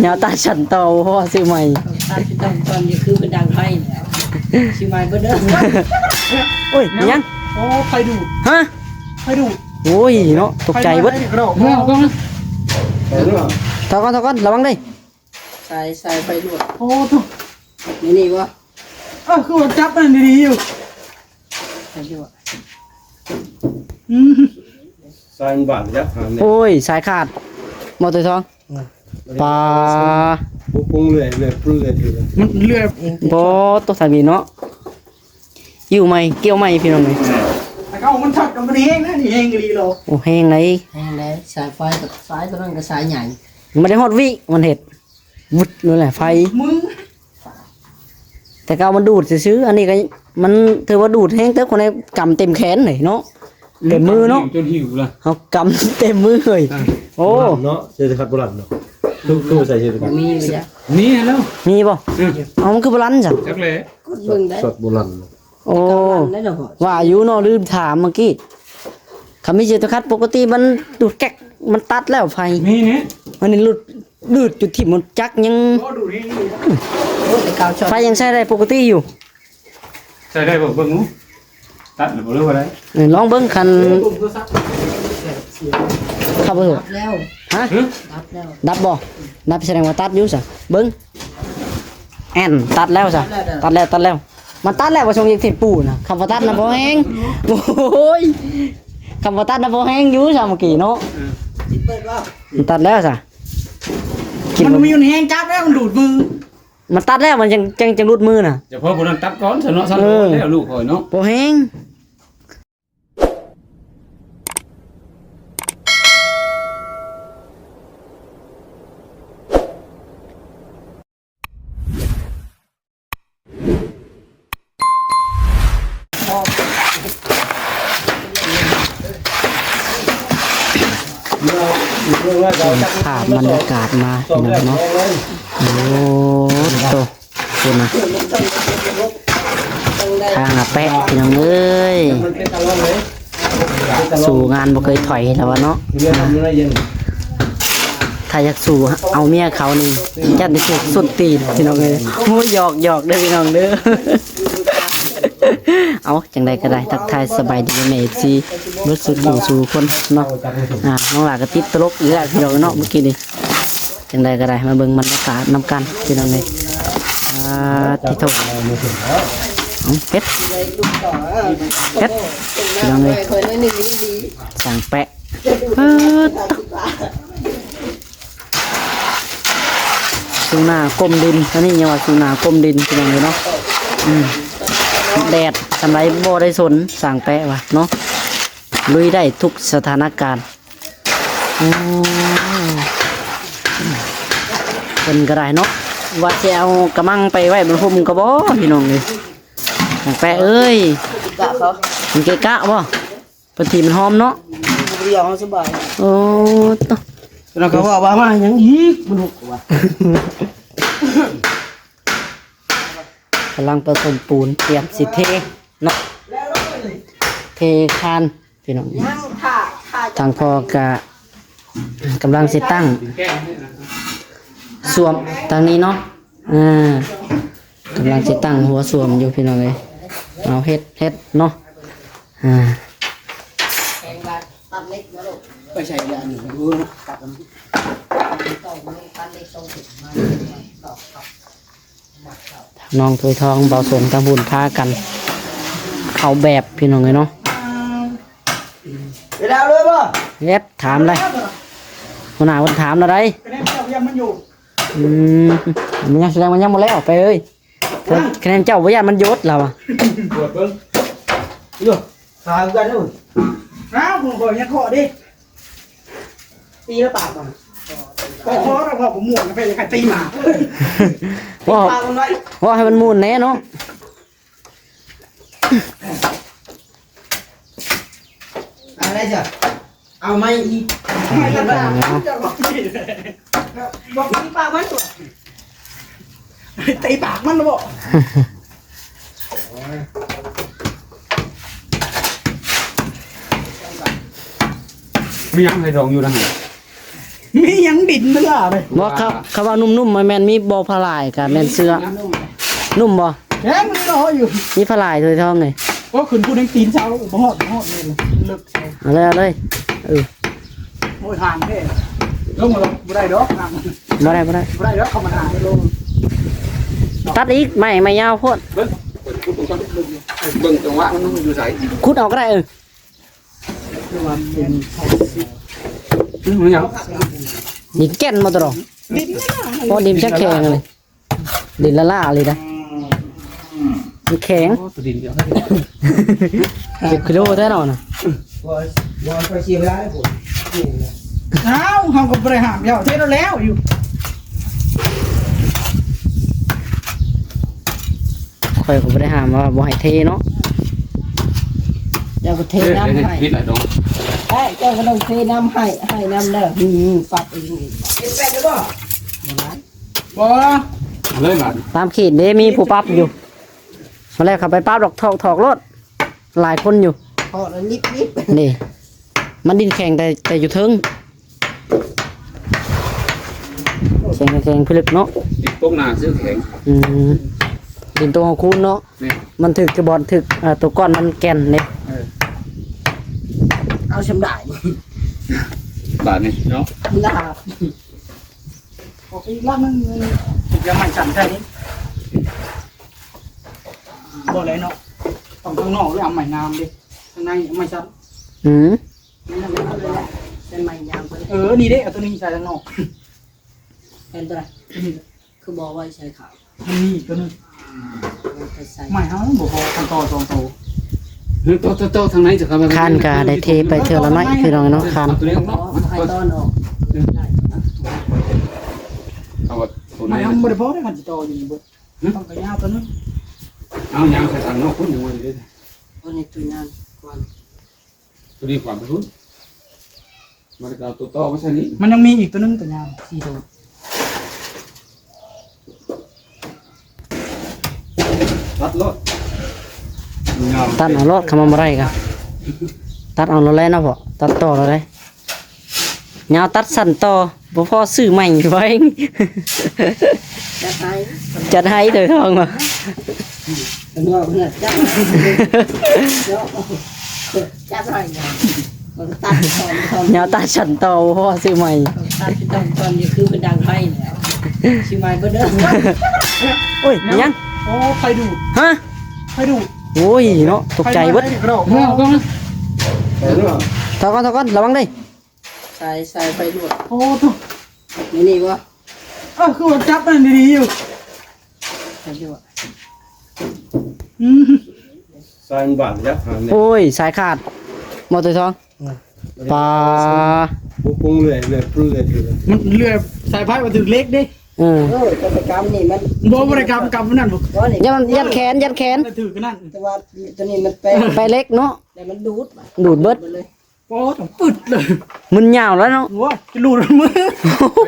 ຍາວຕາສັນຕໍ່ ເພາະວ່າຊື້ໃໝ່ ຕັດໄປຕ້ອງກ່ອນ ຢ່າຄືມັນດັງໄຟແລ້ວ ຊື້ໃໝ່ເບິດເດີ. ໂອ້ຍ ຫຍັງ? ໂອ້ ໄຟດູດ ຮະ? ໄຟດູດ ໂອ້ຍເນາະ ຕົກໃຈເບິດ. ເອົາກ່ອນ ຖອດກ່ອນ ຖອດກ່ອນ ລະວັງເດີ້. ສາຍ ສາຍໄຟລວດ ໂອ້ໂທ້ ນີ້ ນີ້ບໍ່? ເອີ ຄືວ່າຈັບມັນດີໆຢູ່ ໄຟລວດ ອືມ ສາຍມັນບາດ ຢາກຫາແນ່ ໂອ້ຍ ສາຍຂາດ ບໍ່ ໂຕທອງ ເອີ ປາ ປຸງເລື້ອຍ ເລື້ອຍ ປຸງເລື້ອຍ ມັນເລື່ອຍ ບໍ່ ຕົກທາງນີ້ເນາະ. ຢູ່ໃໝ່ ກ່ຽວໃໝ່ ພີ່ນ້ອງເອີຍ. ແຕ່ເກົ່າມັນຊັດກັນ ມັນແຮງນະ ນີ້ແຮງອີ່ຫຼີໂລ. ໂອ້ ແຮງໃດ໋ ແຮງໃດ໋. ສາຍໄຟກັບສາຍຕົວນັ້ນກໍສາຍໃຫຍ່ ມັນໄດ້ຮອດວິ ມັນເຮັດວຶດໂລດແຫຼະ ໄຟ. ແຕ່ເກົ່າມັນດູດຊື່ໆ ອັນນີ້ກໍມັນຖືວ່າດູດແຮງເຕີບ ຄົນໃດກຳເຕັມແຂນເລີຍເນາະ. ເຕັມມືເນາະ ຈົນຫິວລະ ເຮົາກຳເຕັມມືເລີຍ. ໂອ້ ໂບລານເນາະ ເສຍເຂັມໂບລານເນາະ. ຄື ຄືໃສ່ເສຍເຂັມ ມີຢູ່ ມີແລ້ວ ມີບໍ່? ເອົ້າ ມັນຄືໂບລານຊັ້ນ ຈັກແຫຼະ ກົດເບິ່ງໄດ້ ສອດໂບລານ. ໂອ້ ວ່າຢູ່ເນາະ ລືມຖາມເມື່ອກີ້ ຄັນມີເສຍເຂັມປົກກະຕິມັນດູດແກັກ ມັນຕັດແລ້ວໄຟ ມີນີ້ ອັນນີ້ຫຼຸດ ດູດຈຸດທີ່ມັນຈັກຍັງ ໂອ້ ດູດນີ້ ໂອ້ ແຕ່ເກົ່າຊອດ ໄຟຍັງໃຊ້ໄດ້ປົກກະຕິຢູ່. ໃສ່ໄດ້ບໍ່? ເບິ່ງດູ ຕັດແລ້ວບໍ່ ຫຼືວ່າໄດ້? ເອີ ລອງເບິ່ງຄັນ ເອີ ເບິ່ງໂທລະສັບ ຄັບເບີ ດັບແລ້ວ ຮະ? ດັບແລ້ວ ດັບບໍ່? ດັບ ສະແດງວ່າຕັດຢູ່ຊະ. ເບິ່ງ ແອນ ຕັດແລ້ວຊະ ຕັດແລ້ວ ຕັດແລ້ວ ມັນຕັດແລ້ວ ວ່າຊົງອີກເທບປູນນະ. ຄຳວ່າຕັດນະບໍ່ແຮງ ໂອ້ຍ ຄຳວ່າຕັດນະບໍ່ແຮງຢູ່ຊະ ເມື່ອກີ້ເນາະ. ເອີ ມັນຕັດແລ້ວຊະ ມັນມີຢູ່ໃນແຮງຈັບແລ້ວ ມັນດູດມື. ມັນຕັດແລ້ວ ມັນຈັ່ງ ຈັ່ງ ຈັ່ງຫຼຸດມືນະ. ຈະພໍຜູ້ນັ້ນຕັດກ່ອນຊະເນາະ ຊັ້ນ ເອີ ແລ້ວລູກຂ້ອຍເນາະ ບໍ່ແຮງ. ພາບບັນຍາກາດມາພີ່ນ້ອງເນາະ. ໂອ້ໂຕ ພຸ້ນນະ ທາງອາແປະ ພີ່ນ້ອງເອີຍ ສູ້ງານບໍ່ເຄີຍຖອຍແລ້ວວ່າເນາະ. ຖ້າຢາກສູ້ເອົາເມຍເຂົານີ້ ຢ້ານໄດ້ຖືກສົ້ນຕີນ ພີ່ນ້ອງເອີຍ. ໂອ້ຍ ຫຍອກໆ ເດີພີ່ນ້ອງເດີ. ເອົາ ຈັ່ງໃດກໍໄດ້ ທັກທາຍສະບາຍດີແມ່ເອັຟຊີ ເບິດສູ່ຜູ້ສູ່ຄົນເນາະ. ອ່າ ນ້ອງຫຼ້າກໍຕິດຕະຫຼົກອີກແລ້ວ ພີ່ນ້ອງເນາະ ເມື່ອກີ້ນີ້. ຈັ່ງໃດກໍໄດ້ ມາເບິ່ງບັນຍາກາດນຳກັນ ພີ່ນ້ອງເອີຍ. ອ່າ ຕິໂທ ເອົາ ເຮັດ ເຮັດ ພີ່ນ້ອງເອີຍ. ຊ່າງແປະ ເອີ ຕູໜ້າກົ້ມດິນ ອັນນີ້ຍັງວ່າຕູໜ້າກົ້ມດິນ ພີ່ນ້ອງເອີຍເນາະ. ອືມ ແດດສ່ຳໃດບໍ່ໄດ້ສົນ ຊ່າງແປະວ່າເນາະ ລຸຍໄດ້ທຸກສະຖານະການ. ໂອ້ ເພິ່ນກໍໄດ້ເນາະ ວ່າຊິເອົາກະມັງໄປໄວ້ບົນຮົ່ມກໍບໍ່ ພີ່ນ້ອງເອີຍ. ແປະເອີຍ ກະເຂົາ ມັນເກະກະບໍ່? ເພິ່ນທີ່ມັນຫອມເນາະ ບໍ່ໄດ້ເອົາສະບາຍ. ໂອ້ ຕະ ແລ້ວກໍວ່າ ວ່າມາຫຍັງອີກ ມັນຫົກວ່າ. ກຳລັງປະສົມປູນ ຕຽມຊິເທເນາະ ເທຄານ ພີ່ນ້ອງ. ທາງພໍ່ກະກຳລັງຊິຕັ້ງສ້ວມທາງນີ້ເນາະ. ອ່າ ກຳລັງຊິຕັ້ງຫົວສ້ວມຢູ່ ພີ່ນ້ອງເອີຍ. ເອົາ ເຮັດ ເຮັດເນາະ. ອ່າ ໄປໃສ່ອັນນີ້ ຕັດ ນ້ອງຖ້ວຍທອງ ເບົາສົນ ທາງພຸ້ນພາກັນເອົາແບບ ພີ່ນ້ອງເອີຍເນາະ. ເຮັດ ຖາມໄດ໋ ຫົວໜ້າເພິ່ນຖາມແນວໃດ? ຄະແນນເຈົ້າຍັງມັນຢູ່. ອືມ ມັນຍັງ ສະແດງວ່າຍັງບໍ່ແລ້ວ ໄປເອີຍ. ຄະແນນເຈົ້າບໍ່ຢ້ານມັນໂຍດລາວອະ. ກວດເບິ່ງ ໂຍ ຂາຄືກັນເດີ. ອ້າວ ບໍ່ ບໍ່ ຍັງເຄາະເດ້. ຕີລະປາກມັນ ເຄາະ ເຄາະລະເວົ້າບໍ່ມ່ວນ ໄປໃຫ້ຕີໝາ. ເວົ້າ ປາກມັນໄວ້ ເວົ້າໃຫ້ມັນມ່ວນແດ່ເນາະ. ອາໄລຊະ ເອົາໄມ້ອີກ ໄມ້ລະປາກ ບໍ່ຕີປາກມັນຕົວະ ໄປຕີປາກມັນລະບໍ. ໂອ້ຍ ກະ ມີຫຍັງໃຫ້ດອງຢູ່ນະຫັ້ນ? ມີຫຍັງດິນເວລາເດ້. ບໍ່ ຄຳ ຄຳວ່ານຸ້ມໆ ມັນແມ່ນມີບໍ່ຜ້າລາຍ ກະແມ່ນເສື້ອ. ນຸ້ມບໍ່? ແຂງເລີຍຢູ່. ມີຜ້າລາຍ ຖ້ວຍທອງເລີຍ. ໂອ້ ຂຶ້ນພູນີ້ຕີນເຊົາ ບໍ່ຮອດ ບໍ່ຮອດແມ່ນເລີຍ ເລິກ. ເອົາເລີຍ ເອົາເລີຍ. ເອີ ໂອ້ຍ ຫ່າງເດ້. ລົງມາ ບໍ່ໄດ້ດອກ ຫ່າງ. ບໍ່ໄດ້ ບໍ່ໄດ້ ບໍ່ໄດ້ດອກ ເຂົ້າມາຫາ. ຕັດອີກ ໄມ້ ໄມ້ຍາວໂພດ. ເບິ່ງ ເບິ່ງຈັງຫວະມັນຢູ່ໃສ ຂຸດອອກກໍໄດ້. ເອີ ຄືວ່າເປັນ ອືມ ຫຍັງ? ດິນແກ່ນບໍ່ຕະຫຼອດ. ດິນ ໂອ້ ດິນແຂງໆ ເລີຍ. ດິນລ້າໆ ເລີຍນະ ມັນແຂງ. ໂອ້ ຕົວດິນດຽວ ເກັບກິໂລແທ້ເນາະນະ. ບໍ່ ບໍ່ໄປເສຍເວລາເດ້. ອ້າວ ເຮົາກໍບໍ່ໄດ້ຫ້າມເຈົ້າ ເຮັດແລ້ວຢູ່. ຂ້ອຍກໍບໍ່ໄດ້ຫ້າມວ່າບໍ່ໃຫ້ເທເນາະ. ເຈົ້າກໍເທນ້ຳໃຫ້. ເຮັດຫຼາຍດອງ. ເອີ ເຈົ້າກໍຕ້ອງເທນ້ຳໃຫ້ ໃຫ້ນ້ຳເດີ. ອືມ ປັບເອງ. ເຮັດແປນຢູ່ບໍ່? ບໍ່. ເອົາເລີຍບາດ. ຕາມຂີດເດ້ ມີຜູ້ປັບຢູ່. ມາແລ້ວ ເຂົາໄປປັບດອກ ຖອກ ຖອກໂລດ. ຫຼາຍຄົນຢູ່. ເພາະມັນນິບໆ ນີ້ ມັນດິນແຂງແຕ່ ແຕ່ຢູ່ເທິງ ແຂງ ແຂງພິລຶກເນາະ. ດິນຕົກໜ້າຊື່ແຂງ. ອືມ ດິນຕົກເຮົາຄູນເນາະ. ແມ່ນ. ມັນຖືກທີ່ບ່ອນຖືກ ເອີ ຕົວກ້ອນມັນແກ່ນເດ້. ເອີ ເອົາຊຳດາຍ ບາດນີ້ເນາະ ລາບ. ອອກອີກລອບໜຶ່ງ ຢ່າໄມ້ສັ່ນແທ້ນີ້. ບໍ່ແລ້ວເນາະ ຕ້ອງຂ້າງນອກເລີຍ ເອົາໄມ້ງາມເດ້ ຂ້າງໃນໄມ້ສັ້ນ. ອືມ ໃສ່ໄມ້ຍາວໄປເລີຍ. ເອີ ນີ້ເດ້ ເອົາຕົວນີ້ໃສ່ຂ້າງນອກ. ແມ່ນຕົວໃດ? ຄືບໍ່ໄວ້ໃສ່ຂາວ ນີ້ຕົວໜຶ່ງ. ໄມ້ເຮົາບໍ່ພໍ ຄັນຕໍ່ສອງໂຕ. ເອີ ຕໍ່ ຕໍ່ ຕໍ່ທາງໃນເຈົ້າ. ຄານກະໄດ້ເທໄປເທື່ອລະໜ້ອຍ ພີ່ນ້ອງເນາະ. ຄານ ເອົາຕົວນີ້ອອກເນາະ ໃຫ້ຕໍ່ອອກ. ເອົາຕົວນີ້ ໄມ້ເຮົາບໍ່ໄດ້ພໍເດ້ ຄັນຊິຕໍ່ຢູ່ນີ້ເບິດ. ຫຶ? ຕ້ອງກະຍາວຕົວໜຶ່ງ. ເອົາຍາວໃສ່ທາງນອກພຸ້ນ ຍັງບໍ່ໄດ້ເດ້. ຕົວນີ້ຕົວຍາວກວ່າ ຕົວນີ້ກວ່າໄປພຸ້ນ. ມັນກໍເອົາຕົວຕໍ່ມາໃສ່ນີ້. ມັນຍັງມີອີກຕົວໜຶ່ງ ຕົວຍາວສີ່ໂຕ. ຕັດໂລດ ຍາວ ຕັດເອົາໂລດ. ຄັນມັນບໍ່ໄດ້ກໍຕັດເອົາໂລດແຫຼະເນາະພໍ່. ຕັດຕໍ່ໂລດເດ້. ຍາວຕັດສັ້ນຕໍ່ ບໍ່ພໍຊື້ໃໝ່ໄວ້. ຈັດໃຫ້ ຈັດໃຫ້ໂດຍທອງວ່າ ເພິ່ນວ່າເພິ່ນຈັດ ເນາະ ຈັດໃຫ້ ຍາວຕັດສັ້ນຕໍ່ ບໍ່ພໍຊື້ໃໝ່. ຕັດໄປຕອນກ່ອນ ນີ້ຄືເພິ່ນດັງໄຟແລ້ວ ຊື້ໃໝ່ເບິດເດີ. ໂອ້ຍ ຫຍັງ? ໂອ້ ໄຟດູດ. ຮະ? ໄຟດູດ. ໂອ້ຍເນາະ ຕົກໃຈເບິດ. ຖອຍກ່ອນ ຖອຍກ່ອນ ລະວັງເດີ. ສາຍ ສາຍໄຟລວດ. ໂອ້ໂຕ ນີ້ ນີ້ບໍ່? ເອີ ຄືວ່າຈັບມັນດີໆຢູ່. ໄຟລວດ. ອືມ ສາຍມັນບາດຍັກຫັ້ນ. ໂອ້ຍ ສາຍຂາດບໍ່ ໂຕທອງ? ເອີ ປາ ປຸງເລື້ອຍ ເລື້ອຍ ເລື້ອຍ ມັນເລື່ອຍສາຍໄຟມາຖືກເຫຼັກເດ້. ເອີ ເອີ ກຳມະກຳນີ້ມັນ ບໍ່ ບໍ່ໄດ້ກຳ ກຳນັ້ນບໍ່? ບໍ່ນີ້ ຢ້ານ ຢ້ານແຂນ ຢ້ານແຂນ ຖືກນັ້ນ ແຕ່ວ່າຕົວນີ້ມັນແປ ແປເຫຼັກເນາະ ແລ້ວມັນດູດ ດູດເບິດ. ໂອ້ ປຶດເລີຍ ມຶນຍາວແລ້ວເນາະ. ໂອ້ຍ ຈະຫຼຸດມື ອ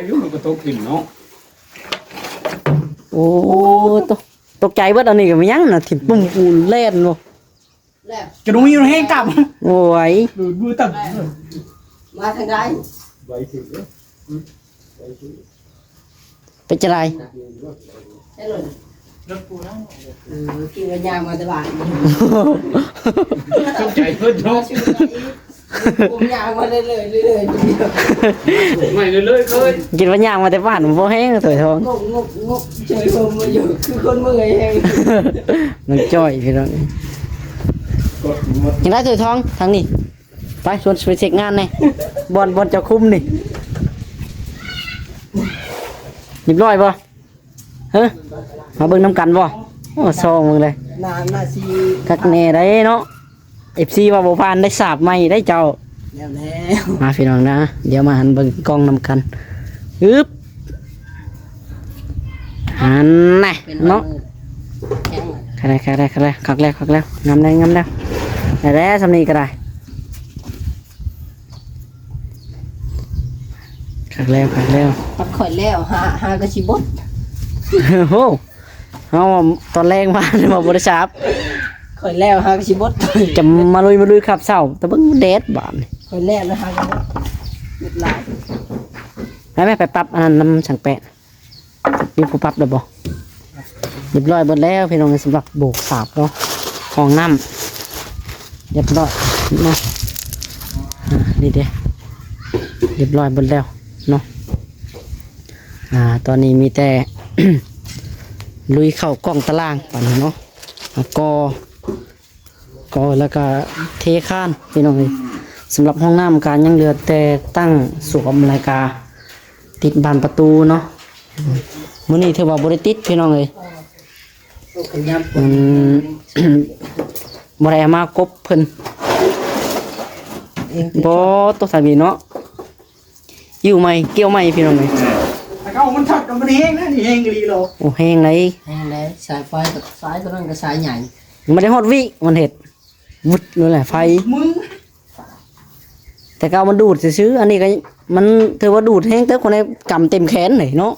າຍຸມັນກໍຕົກຖິ້ມເນາະ. ໂອ້ ຕົກ ຕົກໃຈເບິດ. ອັນນີ້ກໍແມ່ນຫຍັງນະ ຖິ້ມປຸ້ມປູແລ່ນບໍ່ ແລ້ວ ຈະຕ້ອງມີແຮງກັບ. ໂອ້ຍ ດູດມືຕັ້ງ ມາທາງໃດ ໄວຂຶ້ນເດ້. ເປັນຈັ່ງໃດ? ເອີ ກິນວ່າຍ່າງມາແຕ່ບ້ານ ຕົກໃຈເພິ່ນເນາະ. ຍ່າງມາເລື້ອຍໆ ເລື້ອຍໆ ໄໝ້ເລື້ອຍໆ ເຄີຍ ກິນວ່າຍ່າງມາແຕ່ບ້ານ ບໍ່ແຮງ ໂຕທອງ ງົບໆ ເຊີຍລົມມາຢູ່ ຄືຄົນເມື່ອຍແຮງ. ນ້ອງຈ້ອຍ ພີ່ນ້ອງ ຈັ່ງໃດ ໂຕທອງ ທາງນີ້ ໄປ ຊວນໄປເຊັກງານແດ່ ບ່ອນ ບ່ອນເຈົ້າຄຸມນີ້ ຮຽບຮ້ອຍບໍ່? ເຮີ ມາເບິ່ງນຳກັນບໍ່? ໂອ້ ຊອງເບິ່ງເລີຍ ໜ້າ ໜ້າຊິຄັກແນ່ໄດ໋ເນາະ. ເອັຟຊີ ວ່າບໍ່ຜ່ານໄດ້ສາບໃໝ່ໄດ໋ເຈົ້າ. ແລ້ວ ແລ້ວ ມາພີ່ນ້ອງນະ ດຽວມາຫັນເບິ່ງກ້ອງນຳກັນ. ອຶບ ຫັ້ນນະເນາະ. ຄັກແລ້ວ ຄັກແລ້ວ ຄັກແລ້ວ ຄັກແລ້ວ ຄັກແລ້ວ ງາມແລ້ວ ງາມແລ້ວ ໄດ້ແລ້ວ ສ່ຳນີ້ກໍໄດ້. ຄັກແລ້ວ ຄັກແລ້ວ ພັດຂ້ອຍແລ້ວ ຫາ ຫາກໍຊິບົດ. ໂອ້ ເຮົາຕອນແລງມາວ່າບໍ່ໄດ້ສາບ ຂ້ອຍແລ້ວ ຫາກໍຊິບົດ. ຈະມາລຸຍ ມາລຸຍຄາບເຊົ້າ ແຕ່ເບິ່ງແດດບາດນີ້ ຂ້ອຍແລ້ວ ຫາກໍບົດ. ເຮັດຫຼາຍ ໄປແມ່ ໄປປັບອັນນັ້ນນຳຊ່າງແປະ. ມີຜູ້ປັບແລ້ວບໍ່? ຮຽບຮ້ອຍເບິດແລ້ວພີ່ນ້ອງເອີຍ ສຳລັບໂບກສາບເນາະ ຫ້ອງນ້ຳ ຮຽບຮ້ອຍເນາະ. ອ່າ ນີ້ເດ້ ຮຽບຮ້ອຍເບິດແລ້ວເນາະ. ອ່າ ຕອນນີ້ມີແຕ່ ລຸຍເຂົ້າກ້ອງຕາລ່າງບາດນີ້ເນາະ ແລ້ວກໍ ກໍ ແລ້ວກະເທຄານພີ່ນ້ອງເອີຍ. ສຳລັບຫ້ອງນ້ຳກະຍັງເຫຼືອແຕ່ຕັ້ງຊວມ ແລ້ວກະຕິດບານປະຕູເນາະ. ມື້ນີ້ຖືວ່າບໍ່ໄດ້ຕິດພີ່ນ້ອງເອີຍ ມັນ ບໍ່ໄດ້ເອົາມາກົບເພິ່ນ. ບໍ່ ຕົກທາງນີ້ເນາະ. ຢູ່ໃໝ່ ກ່ຽວໃໝ່ພີ່ນ້ອງເອີຍ. ແຕ່ເກົ່າມັນຊັດກັນ ມັນແຮງນະ ນີ້ແຮງອີ່ຫຼີໂລ. ໂອ້ ແຮງໃດ໋ ແຮງໃດ໋. ສາຍໄຟກັບສາຍຕົວນັ້ນກໍສາຍໃຫຍ່ ມັນໄດ້ຮອດວິ ມັນເຮັດວຶດໂລດແຫຼະ ໄຟ. ແຕ່ເກົ່າມັນດູດຊື່ໆ ອັນນີ້ກໍມັນຖືວ່າດູດແຮງເຕີບ ຄົນໃດກຳເຕັມແຂນເລີຍເນາະ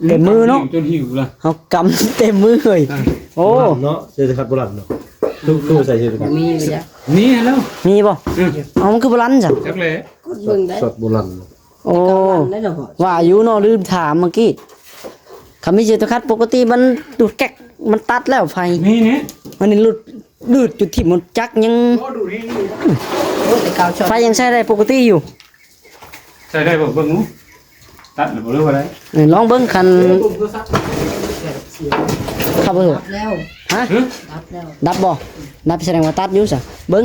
ເຕັມມືເນາະ ຈົນຫິວລະ ເຮົາກຳເຕັມມືເລີຍ. ອ່າ ໂອ້ ໂບລານເນາະ ເສຍແຕ່ຂັດໂບລານເນາະ. ຕູ້ໃສ່ເຮັດ ມີຢູ່ ມີແລ້ວ ມີບໍ່? ເອີ ເອົາ ມັນຄືບໍ່ລັນຊັ້ນ ຈັກແຫຼະ ກົດເບິ່ງໄດ້ ຊັດໂບລານ. ໂອ້ ແຕ່ເກົ່າລັນໄດ້ເນາະ ວ່າຢູ່ເນາະ ລືມຖາມເມື່ອກີ້ ຄັນມີເສຍແຕ່ຂັດປົກກະຕິມັນດູດແກັກ ມັນຕັດແລ້ວໄຟ ນີ້ນີ້ ອັນນີ້ຫຼຸດ ດືດຈຸດຖິ້ມມັນຈັກຍັງ ໂອ້ ດູດແຮງຢູ່. ໂອ້ ແຕ່ເກົ່າຊັອດ ໄຟຍັງໃຊ້ໄດ້ປົກກະຕິຢູ່ ໃຊ້ໄດ້ບໍ່? ເບິ່ງດູ ຕັດແລ້ວບໍ່ ຫຼືວ່າໄດ້? ເອີ ລອງເບິ່ງຄັນ ເອີ ເບິ່ງໂທລະສັບ ຄັບເບີ ດັບແລ້ວ ຮະ? ດັບແລ້ວ ດັບບໍ່? ດັບ ສະແດງວ່າຕັດຢູ່ຊະ ເບິ່ງ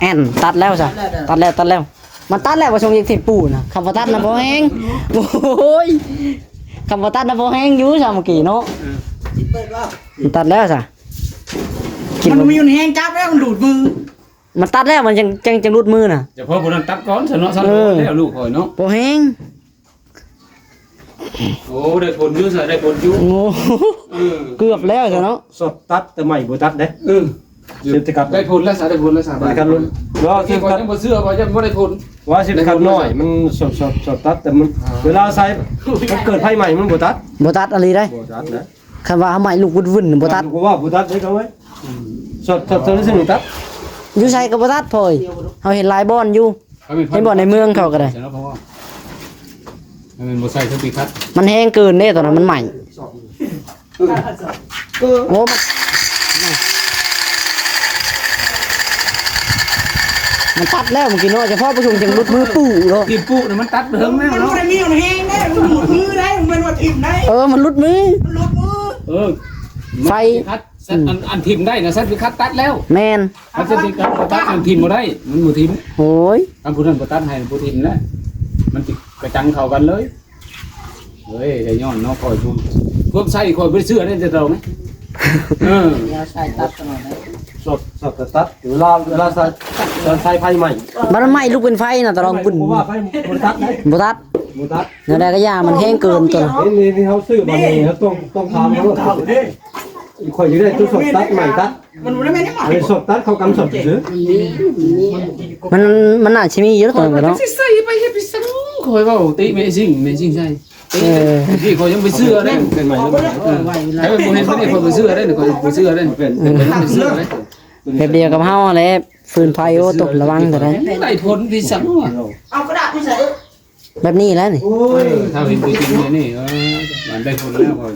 ແອນ ຕັດແລ້ວຊະ ຕັດແລ້ວ ຕັດແລ້ວ ຕັດແລ້ວ. ມັນຕັດແລ້ວບໍ່ ຊົງອີກເທບປູນະ ຄັນບໍ່ຕັດນະບໍ່ແຮງ. ໂອ້ຍ ຄັນບໍ່ຕັດນະບໍ່ແຮງຢູ່ຊະເມື່ອກີ້ເນາະ. ເອີ ມັນຕັດແລ້ວຊະ ມັນມີຢູ່ໃນແຮງຈັບແລ້ວ ມັນດູດມື. ມັນຕັດແລ້ວ ມັນຈັ່ງ ຈັ່ງ ຈັ່ງຫຼຸດມືນະ. ຈະພໍຜູ້ນັ້ນຕັດກ່ອນຊະເນາະ ຊັ້ນ ເອີ ແລ້ວລູກຂ້ອຍເນາະ ບໍ່ແຮງ. ໂອ້ ໄດ້ຜົນຢູ່ຊະ ໄດ້ຜົນຢູ່. ໂອ້ ເອີ ເກືອບແລ້ວຊະເນາະ ຊັອດຕັດແຕ່ໄມ້ບໍ່ຕັດເດ້. ເອີ ເສຍແຕ່ຂັດ ໄດ້ຜົນແລ້ວຊະ ໄດ້ຜົນແລ້ວຊະ ໄດ້ຂັດລຸ້ນ. ວ່າເສຍແຕ່ຂັດ ຂ້ອຍຍັງບໍ່ເຊື່ອວ່າຍັງບໍ່ໄດ້ຜົນ ວ່າເສຍແຕ່ຂັດນ້ອຍ ມັນຊັອດ ຊັອດ ຊັອດຕັດ ແຕ່ມັນ ອ່າ ເວລາໃສ່ ມັນເກີດໄຟໄໝ້ມັນບໍ່ຕັດ ບໍ່ຕັດອີ່ຫຼີໄດ໋ ບໍ່ຕັດນະ. ຄັນວ່າເຮົາໄໝ້ລູກວຸ້ນໆ ບໍ່ຕັດ ບໍ່ວ່າບໍ່ຕັດເດ້ເຂົາເອີຍ. ອືມ ຊັອດ ຊັອດ ຊັອດ ຊັ້ນບໍ່ຕັດ ຢູ່ໃສກໍບໍ່ຕັດ ພໍ່ເອີຍ. ເຮົາເຫັນຫຼາຍບ່ອນຢູ່ ເຫັນບໍ່ ໃນເມືອງເຂົາກໍໄດ້ ແມ່ນບໍ່ໃສ່ເຄື່ອງຕີຂັດ ມັນແຮງເກີນເດ້ ຕອນນັ້ນມັນໄໝ້. ເອີ ໂອ້ ມັນ ມັນຕັດແລ້ວເມື່ອກີ້ເນາະ ສະເພາະປະຊຸມຈັ່ງຫຼຸດມືປູ້ເນາະ. ທີ່ປູ້ນະມັນຕັດເຖິງແລ້ວເນາະ ມັນບໍ່ໄດ້ມີແຮງເດ້ ມັນຫຼຸດມືໄດ້ ມັນບໍ່ໄດ້ຖິ້ມໄດ້. ເອີ ມັນຫຼຸດມື ມັນຫຼຸດມື. ເອີ ໄຟ ຄັດ ອັນ ອັນຖິ້ມໄດ້ນະ ຊັ້ນຄືຄັດຕັດແລ້ວ. ແມ່ນ ຄັນເປັນທີ່ຄັດຕັດ ອັນຖິ້ມບໍ່ໄດ້ ມັນບໍ່ຖິ້ມ. ໂອ້ຍ ຄັນຜູ້ນັ້ນບໍ່ຕັດໃຫ້ ບໍ່ຖິ້ມແລ້ວ ມັນຊິກະຈັງເຂົ້າກັນເລີຍ. ເອີຍ ໄດ້ຍ້ອນເນາະ ຂ້ອຍຜູ້ ຄວາມໃສ່ຂ້ອຍບໍ່ໄດ້ເຊື່ອເດ້ ແຕ່ເກົ່ານະ. ເອີ ແນວໃສ່ຕັດຕະຫຼອດເດ້ ຊັອດ ຊັອດຕັດ ເວລາ ເວລາໃສ່ ໃສ່ໄຟໄໝ້ ມັນໄໝ້ລຸກເປັນໄຟນະ ຕະຫຼອດ ບໍ່ວ່າໄຟບໍ່ຕັດເດ້ ບໍ່ຕັດ ບໍ່ຕັດ. ແນວໃດກໍຢ່າ ມັນແຮງເກີນຕົວນະ. ນີ້ ນີ້ເຮົາຊື້ມານີ້ ເຮົາຕ້ອງ ຕ້ອງຖາມເຂົາໂລດ. ຂ້ອຍຢາກໄດ້ຕົວຊັອດຕັດໄມ້ຕັດ ມັນບໍ່ໄດ້ແມ່ນຫຍັງ ອັນນີ້ຊັອດຕັດເຂົ້າກັນຊັອດຊື່ ມັນ ມັນໜ້າຊິມີຢູ່ຕົວນັ້ນເນາະ. ຊິໃສ່ໄປເຮັດໄປຊັ້ນ ຂ້ອຍເວົ້າຕິແມ່ຊິງ ແມ່ຊິງໃສ່. ເອີ ທີ່ຂ້ອຍຍັງບໍ່ເຊື່ອເດ້ ເປັນໄມ້ ເອີ ໄປບໍ່ເຫັນ ຂ້ອຍບໍ່ເຊື່ອເດ້ ຂ້ອຍບໍ່ເຊື່ອເດ້ ເປັນໄມ້ ບໍ່ເຊື່ອເດ້ ແບບດຽວກັບເຮົາຫັ້ນແຫຼະ ຟືນໄຟ. ໂອ້ ຕົກລະວັງເດີ ໄດ້ຜົນທີ່ສັງວ່າ ເອົາກະດາດມາໃສ່ ແບບນີ້ແຫຼະນີ້. ໂອ້ຍ ເອີ ຖ້າເຫັນຕົວຈິງແບບນີ້ ເອີ ມັນໄດ້ຜົນແລ້ວ ຂ້ອຍ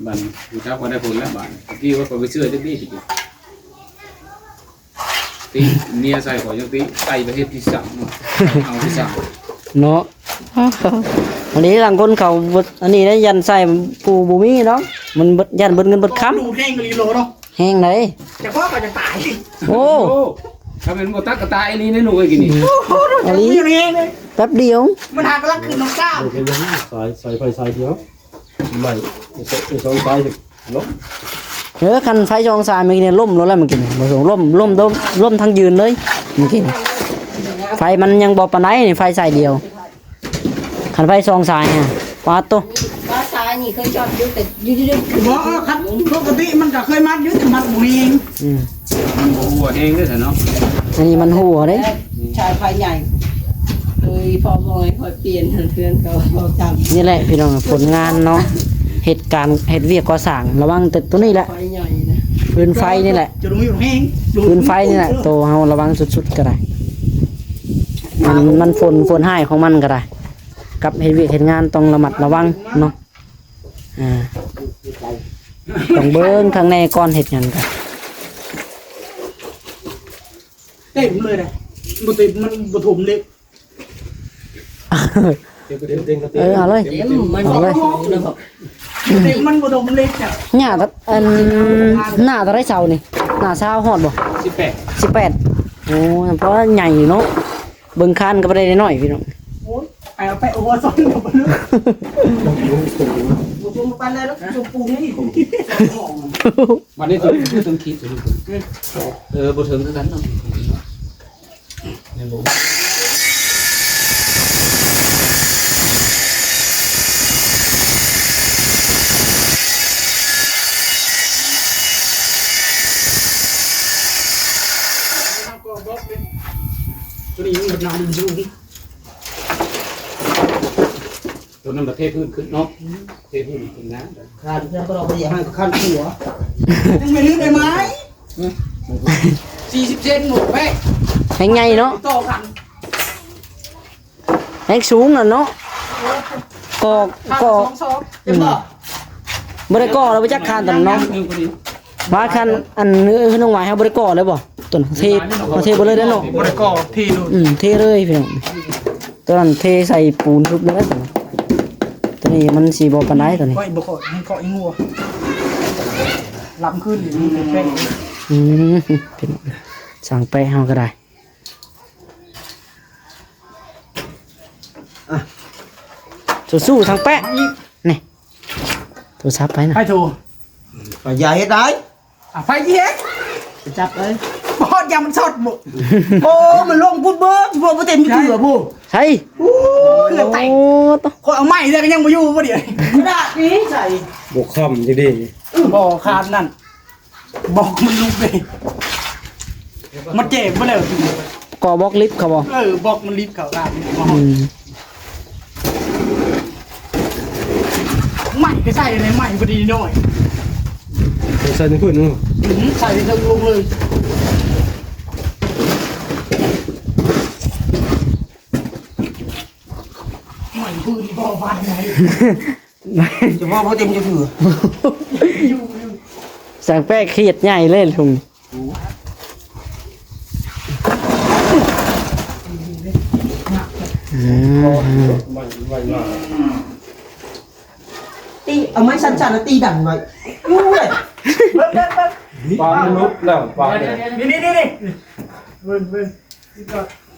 ບັດຮູ້ຈັກວ່າໄດ້ຜົນແລ້ວ ບາດຕະກີ້ວ່າຂ້ອຍບໍ່ເຊື່ອຈັກນິດ ຕິເມຍໃສ່ຂ້ອຍຍັງຕິ ໄປປະເທດທີ່ສາມເນາະ ເອົາທີ່ສາມເນາະ. ອັນນີ້ລາງຄົນເຂົາບໍ່ ອັນນີ້ໄດ້ ຢ້ານໃສ່ຜູ້ບໍ່ມີເນາະ ມັນເບິດ ຢ້ານເບິດເງິນເບິດຄຳ. ແຮງອີ່ຫຼີໂລເນາະ ແຮງໃດ໋ ຈະພໍກໍຈະຕາຍ. ໂອ້ ໂອ້ ຖ້າແມ່ນບໍ່ຕັດກໍຕາຍອີ່ຫຼີໃນໜູເອີຍ ກິນນີ້. ໂອ້ໂຫ ແປັບດຽວ ມັນຫາກຳລັງຂຶ້ນນ້ຳຕາ ສາຍ ສາຍໄຟສາຍດຽວ ໄໝ້ ສອງສາຍລົມ. ເອີ ຄັນໄຟສອງສາຍເມື່ອກີ້ນີ້ ລົ້ມໂລດແລ້ວເມື່ອກີ້ນີ້ ບໍ່ສົງ ລົ້ມ ລົ້ມ ລົ້ມ ລົ້ມທັງຢືນເລີຍເມື່ອກີ້ນີ້. ໄຟມັນຍັງບໍ່ປານໃດນີ້ ໄຟສາຍດຽວ. ຄັນໄຟສອງສາຍນະ ປາດໂຕ ວ່າສາຍນີ້ເຄີຍຈອດຢູ່ ແຕ່ຢູ່ໆ ບໍ່ ເອີ ຄັນປົກກະຕິມັນກໍເຄີຍມັດຢູ່ ແຕ່ມັດບໍ່ແຮງ. ອືມ ມັນບໍ່ຮົ່ວແຮງເດ້ຊະເນາະ ອັນນີ້ມັນຮົ່ວເດ້ ສາຍໄຟໃຫຍ່. ໂດຍພໍ່ບອຍຂ້ອຍປ່ຽນເຮືອນເຂົາເຈົ້າ. ນີ້ແຫຼະພີ່ນ້ອງ ຜົນງານເນາະ ເຮັດການ ເຮັດວຽກກໍ່ສ້າງ ລະວັງແຕ່ໂຕນີ້ແຫຼະ ໄຟໃຫຍ່ນະ ຟືນໄຟນີ້ແຫຼະ ຈະລົງຢູ່ແຮງ ຟືນໄຟນີ້ແຫຼະ ໂຕເຮົາລະວັງສຸດໆ ກໍໄດ້. ມັນ ມັນຝົນ ຝົນຮ້າຍຂອງມັນກໍໄດ້ ກັບເຮັດວຽກເຮັດງານຕ້ອງລະມັດລະວັງເນາະ. ອ່າ ຕ້ອງເບິ່ງຂ້າງໃນກ່ອນເຮັດຫຍັງກໍ ເຕັມເລີຍນະ ບໍ່ເຕັມມັນບໍ່ຖົມເລີຍ. ເອີ ເອົາເລີຍ ເຕັມ ມັນ ເອົາເລີຍ ເຕັມມັນບໍ່ຖົມເລີຍຈ້ະ. ຫຍ້າ ອັນ ໜ້າເທົ່າໃດເສົານີ້? ໜ້າຊາວຮອດບໍ່? ສິບແປດ ສິບແປດ. ໂອ້ ເພາະວ່າໃຫຍ່ຢູ່ເນາະ ເບິ່ງຄານກໍບໍ່ໄດ້ນ້ອຍພີ່ນ້ອງ. ໂອ້ຍ ໄປເອົາໄປ ໂອ້ ຊອນກັບເບິ່ງ ບໍ່ຊົມປານໃດດອກ ຊົມປູນນີ້ ບັດນີ້ຕົວນີ້ຄືຕົວຂີດຕົວນີ້ ເອີ ບໍ່ເຖິງຄືກັນເນາະ ແມ່ນບໍ່? ຕົວນີ້ມັນໜາດິນສູງ. ຕົວນັ້ນປະເທດພື້ນຂຶ້ນເນາະ ເທພື້ນຂຶ້ນນະ ຄານເພື່ອນກໍເຮົາບໍ່ຢາກໃຫ້ຄານຫົວ ຍັງໄປລື່ນໄດ້ໄໝ? ສີ່ສິບເຊັນ ໂອ້ຍ ແຮງໃຫຍ່ເນາະ ຕໍ່ກັນ ແຮງສູງນະເນາະ ກໍ ກໍ ສອງສອງ ເຫັນບໍ່? ບໍ່ໄດ້ກໍ່ແລ້ວບໍ່ຈັກຄານຕົວນັ້ນເນາະ ວ່າຄານອັນ ເອີ ນ້ອງຫວາຍເຮົາບໍ່ໄດ້ກໍ່ເລີຍບໍ່? ຕົວນັ້ນເທ ເຮົາເທເບິດເລີຍເດ້ເນາະ ບໍ່ໄດ້ກໍ່ ເທເລີຍ ອືມ ເທເລີຍພີ່ນ້ອງ. ຕົວນັ້ນເທໃສ່ປູນທຶບເລີຍ ຕົວນີ້ ຕົວນີ້ມັນຊິບໍ່ປານໃດຕົວນີ້ ຂ້ອຍບໍ່ເຄາະ ມັນເຄາະອີງົວ ລຳຂຶ້ນນີ້ແປ້ງ ອືມ ພີ່ນ້ອງ ຊ່າງແປະເຮົາກໍໄດ້ ອ່ະ ສູ້ໆ ຊ່າງແປະ ນີ້ ໂທລະສັບໃຜນະ? ໃຜໂທ? ໄປ ຢ່າເຮັດໄດ້. ອ່ະ ໃຜຊິເຮັດ? ໄປຈັບເລີຍ. ບໍ່ ຢ່າມັນຊັອດບໍ່? ໂອ້ ມັນລົງພຸ້ນເບີດ ບໍ່ ບໍ່ເຕັມເທື່ອພຸ້ນ. ໃສ? ໂອ້ ເກືອບແຕກ. ໂອ້ ໂຕ ຂ້ອຍເອົາໄມ້ແລ້ວກໍຍັງບໍ່ຢູ່ບໍ່ດຽວນີ້. ກະດາດນີ້ໃສ? ບໍ່ຄ້ຳຈັ່ງໃດ. ບໍ່ຄານນັ້ນ ບອກມັນລຸກເດ້ ມັນເຈັບບໍ່ແລ້ວ. ກໍບອກລິບເຂົາບໍ່? ເອີ ບອກມັນລິບເຂົາກະ ອືມ ໄມ້ກໍໃສ່ໃນໄມ້ພໍດີໜ້ອຍ ໃສ່ໃນພື້ນເນາະ ອືມ ໃສ່ໃນເທິງລົງເລີຍ ໄມ້ພື້ນບໍ່ບານໃດ. ຈະເວົ້າບໍ່ເຕັມຈະຖື. ຊ່າງແປະຄຽດໃຫຍ່ເລີຍລຸງ. ອືມ ຕີ ເອົາໄມ້ສັ້ນໆ ແລ້ວຕີດັນໄວ້. ຢູ່ເວີຍ ເບິ່ງ ເບິ່ງ ເບິ່ງ ປານຫຼຸດແລ້ວ ປານນີ້ ນີ້ ນີ້ ນີ້ ເບິ່ງ ເບິ່ງ.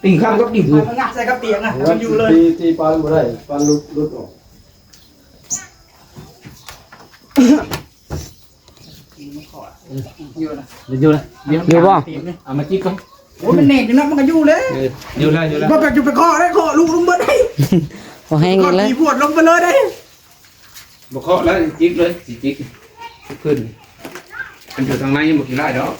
ຕີຂ້າມກັບດິນ ມັນງັດໃສ່ກັບຕຽງອະ ມັນຢູ່ເລີຍ ຕີ ຕີປານບໍ່ໄດ້ ປານຫຼຸດ ຫຼຸດອອກ ຢູ່ນະ ຢູ່ນະ ຢູ່ນະ ຢູ່ບໍ່? ເອົາມາຈິກກ່ອນ ໂອ້ຍ ມັນແໜ້ນຢູ່ນະ ມັນກໍຢູ່ເລີຍ ເອີ ຢູ່ແລ້ວ ຢູ່ແລ້ວ ບໍ່ໄປຢູ່ໄປເຄາະໄດ້ ເຄາະລຸກລົງເບິດໄດ້ ບໍ່ແຮງອີກແລ້ວ ຕີພວດລົງໄປເລີຍໄດ້. ບໍ່ເຄາະແລ້ວ ຈິກເລີຍ ຊິຈິກຂຶ້ນ ມັນຢູ່ທາງໃນ ຍັງບໍ່ຂີ້ຮ້າຍດອກ.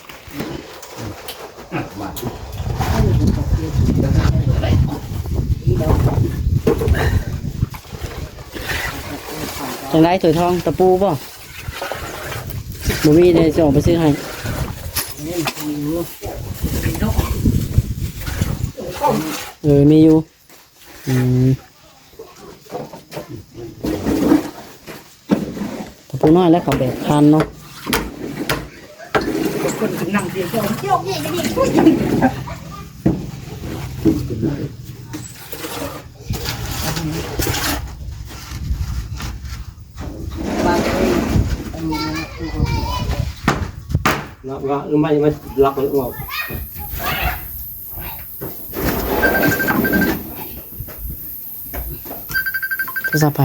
ຈັ່ງໃດ ຖ້ວຍທອງ ຕະປູບໍ່? ບໍ່ມີເດ້ ຊິອອກໄປຊື້ໃຫ້. ເອີ ມີຢູ່. ອືມ ຕະປູນ້ອຍແລ້ວເຂົາແບກຄານເນາະ ຄົນນັ່ງເດ ເຈົ້າເຈົ້າເດ ລັກ ລັກ ໄມ້ ໄມ້ ລັກ ລັກ. ໂທລະສັບໃຜ?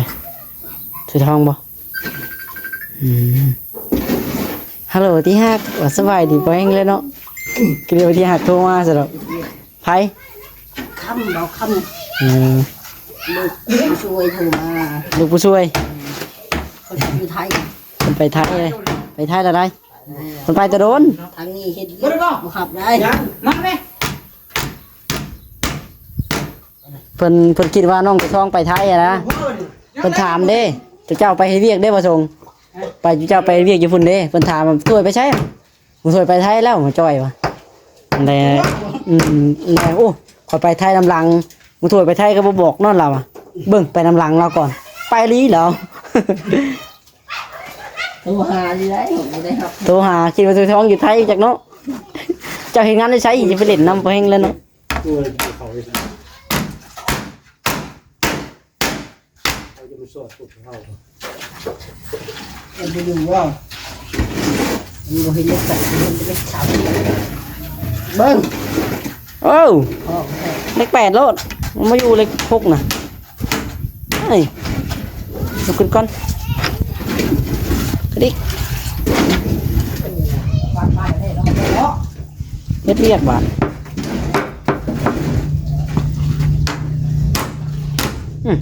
ຖືທອງບໍ່? ອືມ ຮັລໂຫຼ ທີ່ຮັກ ວ່າສະບາຍດີບໍ່ແຮງເລີຍເນາະ ຄືວ່າທີ່ຮັກໂທມາຊະດອກ. ໃຜ? ຄຳ ເບົາຄຳ. ເອີ ລູກຜູ້ຊ່ວຍໂທມາ ລູກຜູ້ຊ່ວຍ ເຂົາຢູ່ໄທ ເພິ່ນໄປໄທເລີຍ ໄປໄທແລ້ວໃດ? ເອີ ເພິ່ນໄປແຕ່ດົນ ທາງນີ້ເຮັດວຽກບໍ່ຄັບໄດ້ ມາແມ່. ເພິ່ນ ເພິ່ນຄິດວ່ານ້ອງຕາທອງໄປໄທຫັ້ນນະ ເພິ່ນຖາມເດ້ ເຈົ້າໄປເຮັດວຽກເດ້ ບໍ່ສົງ ໄປ ເຈົ້າໄປເຮັດວຽກຢູ່ພຸ້ນເດ້ ເພິ່ນຖາມວ່າ ຖ້ວຍໄປໃສ? ບໍ່ຖ້ວຍໄປໄທແລ້ວ ມາຈ່ອຍວ່າ ແລະ ອືມ ແລະ ໂອ້ ຂ້ອຍໄປໄທນຳຫຼັງ ມື້ຖ້ວຍໄປໄທກໍບໍ່ບອກນອນລາວອະ ເບິ່ງໄປນຳຫຼັງລາວກ່ອນ ໄປອີ່ຫຼີລາວ. ໂທຫາຢູ່ໃດ໋ ບໍ່ໄດ້ຮັບ ໂທຫາ ຄິດວ່າໂຕທອງຢູ່ໄທຈັກເນາະ. ເຈົ້າເຮັດງານຢູ່ໃສ ຈະໄປຫຼິ້ນນຳບໍ່ແຮງແລ້ວເນາະ. ໂອ້ຍ ເຂົາເຮັດ ເຂົາຈະມາສອດພວກເຮົາ ມັນບໍ່ຢູ່ວ່າ ມັນບໍ່ເຫັນເລກແປດ ເຫັນເລກສາມ ເບິ່ງ ໂອ້ ເລກແປດໂລດ ມັນບໍ່ຢູ່ເລກຫົກນະ. ເອີຍ ລຸກຂຶ້ນກ່ອນ ກະດິກ ເຮັດວຽກບາດ ອືມ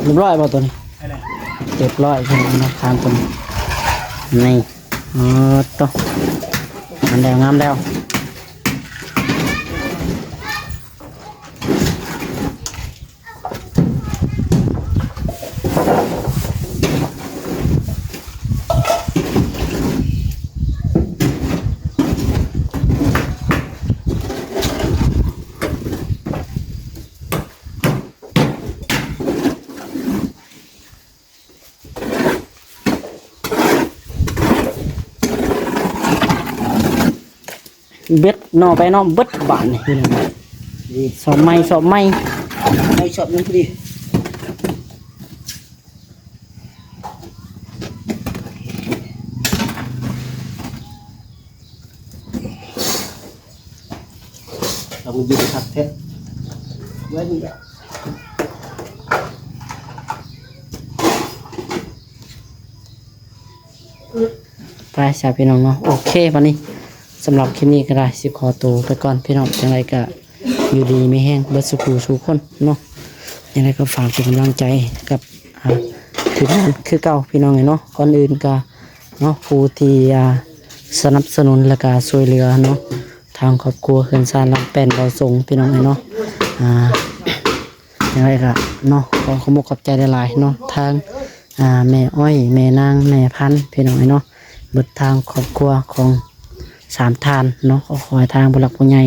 ຮຽບຮ້ອຍບໍ່ໂຕນີ້? ຮຽບຮ້ອຍ ເພິ່ນເອົາມາທານຕົວນີ້ ນີ້ ໂອ້ໂຕ ງາມແລ້ວ ງາມແລ້ວ. ເບັດໜໍ່ໄປເນາະ ເບິດບາດນີ້ ນີ້ ສອບໃໝ່ ສອບໃໝ່ ໄດ້ສອບໜຶ່ງພໍດີ. ເອົາມັນຢູ່ຄັກແທ້ ເບິ່ງ ໄປຊະພີ່ນ້ອງເນາະ. ໂອເຄ ບັດນີ້ສຳລັບຄລິບນີ້ກໍໄດ້ ຊິຂໍໂຕໄປກ່ອນພີ່ນ້ອງ. ຈັ່ງໃດກໍຢູ່ດີມີແຮງເບິດສູ່ຜູ້ສູ່ຄົນເນາະ. ຈັ່ງໃດກໍຝາກເປັນກຳລັງໃຈກັບ ອ່າ ທີມງານຄືເກົ່າພີ່ນ້ອງເອີຍເນາະ. ກ່ອນອື່ນກໍເນາະ ຜູ້ທີ່ ອ່າ ສະໜັບສະໜູນ ແລະກະຊ່ວຍເຫຼືອເນາະ ທາງຄອບຄົວເຮືອນຊານຫຼັງແປ້ນເບົາສົງພີ່ນ້ອງເອີຍເນາະ. ອ່າ ຈັ່ງໃດກໍເນາະ ຂໍຂອບອົກຂອບໃຈຫຼາຍໆເນາະ ທາງ ອ່າ ແມ່ອ້ອຍ ແມ່ນາງ ແມ່ພັນ ພີ່ນ້ອງເອີຍເນາະ ເບິດທາງຄອບຄົວຂອງສາມທ່ານເນາະ. ກໍຂໍໃຫ້ທາງຜູ້ຫຼັກຜູ້ໃຫຍ່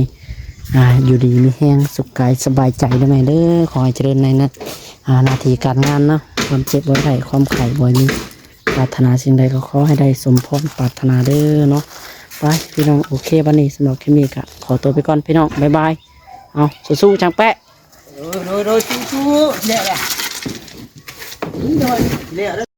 ອ່າ ຢູ່ດີມີແຮງ ສຸກກາຍສະບາຍໃຈເດີແມ່ເດີ. ຂໍໃຫ້ຈະເລີນໃນ ອ່າ ໜ້າທີ່ການງານເນາະ ຄວາມເຈັບບໍ່ໄດ້ ຄວາມໄຂ້ບໍ່ມີ ປາດຖະໜາສິ່ງໃດກໍຂໍໃຫ້ໄດ້ສົມພອນປາດຖະໜາເດີເນາະ. ໄປພີ່ນ້ອງ ໂອເຄ ບັດນີ້ສຳລັບຄລິບນີ້ກໍຂໍຕົວໄປກ່ອນພີ່ນ້ອງ ບາຍບາຍ. ເອົາ ສູ້ໆ ຊ່າງແປະ ໂດຍ ໂດຍ ໂດຍ ສູ້ໆ ແລ້ວແຫຼະ ໂດຍ ແລ້ວ.